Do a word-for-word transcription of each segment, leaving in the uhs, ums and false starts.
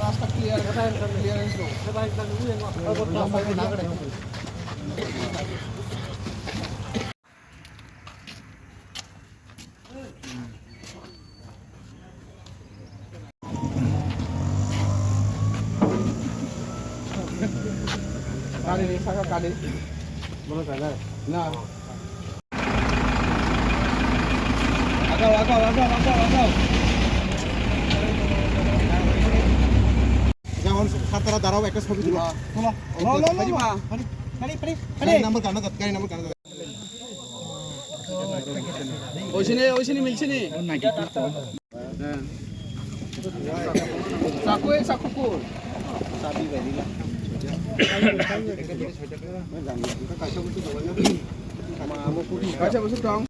রাস্তা clear, clearance Kani ni saka kani. Bono kani. Na. Agao, agao, agao, agao, agao. Jahon khatara darao ekta sobi tulo. Tulo. Lo, lo, lo, lo. Gari number kano, gari number kano. Oisini, oisini milsini. Sakui, sakukul. Kaisa bwswk tong.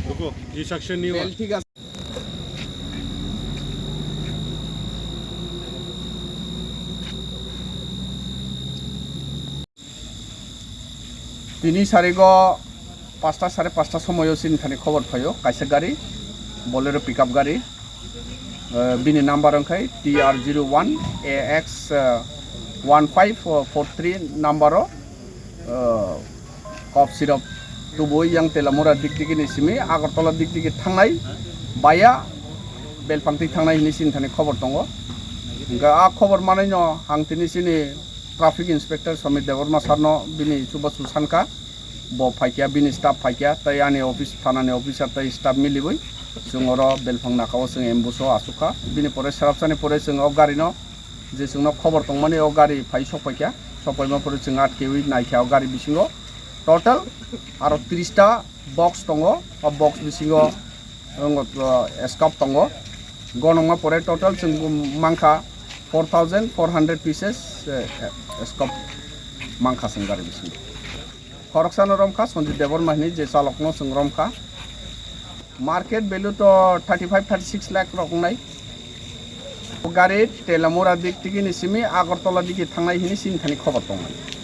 रुको, ये सेक्शन नहीं हुआ। Tini sarigo pasta sare pasta somoyo chini thani khobor phaio, kaisa gari, Bolero pickup gari, eh, bini number wngkhai T R zero one A X, eh, one five four three number o, eh, kop sirok tubui yang Telamura dik tiki ni simi Agartala dik tiki thangnai baya Belpangti thangnai hini chini thani khobor tongo. Hingkha a khobor manai no ang tini chini Traffic Inspector Somit Debbarma sir no bini chubachu sankha, bo phaikya, bini staff phaikya, tei ani office, thanani officer tei staff miliwi chwng oro Belphang naka o chwng ambush o achukha. Bini pore swrapsani pore chwng o gari no je chwngno khobor tongmani o gari phai sokpaikha, sokpaima pore chwng atkewi naikha o gari bisingo total aro tris ta box tongo, o box bisingo Wngo, uh, scope tongo. Gonokma pore total chwng mankha four thousand four hundred pieces, eh, eh, scope mankha chwng gari bisingo. Khoroksano romkha Sanjit Debbarma hini je chalokno chwng romkha. Market value to thirty five, thirty six lakh rok wngnai. O gari Telamura dik tiki ni simi Agartala digi thangnai hini chini thani khobor tongnai.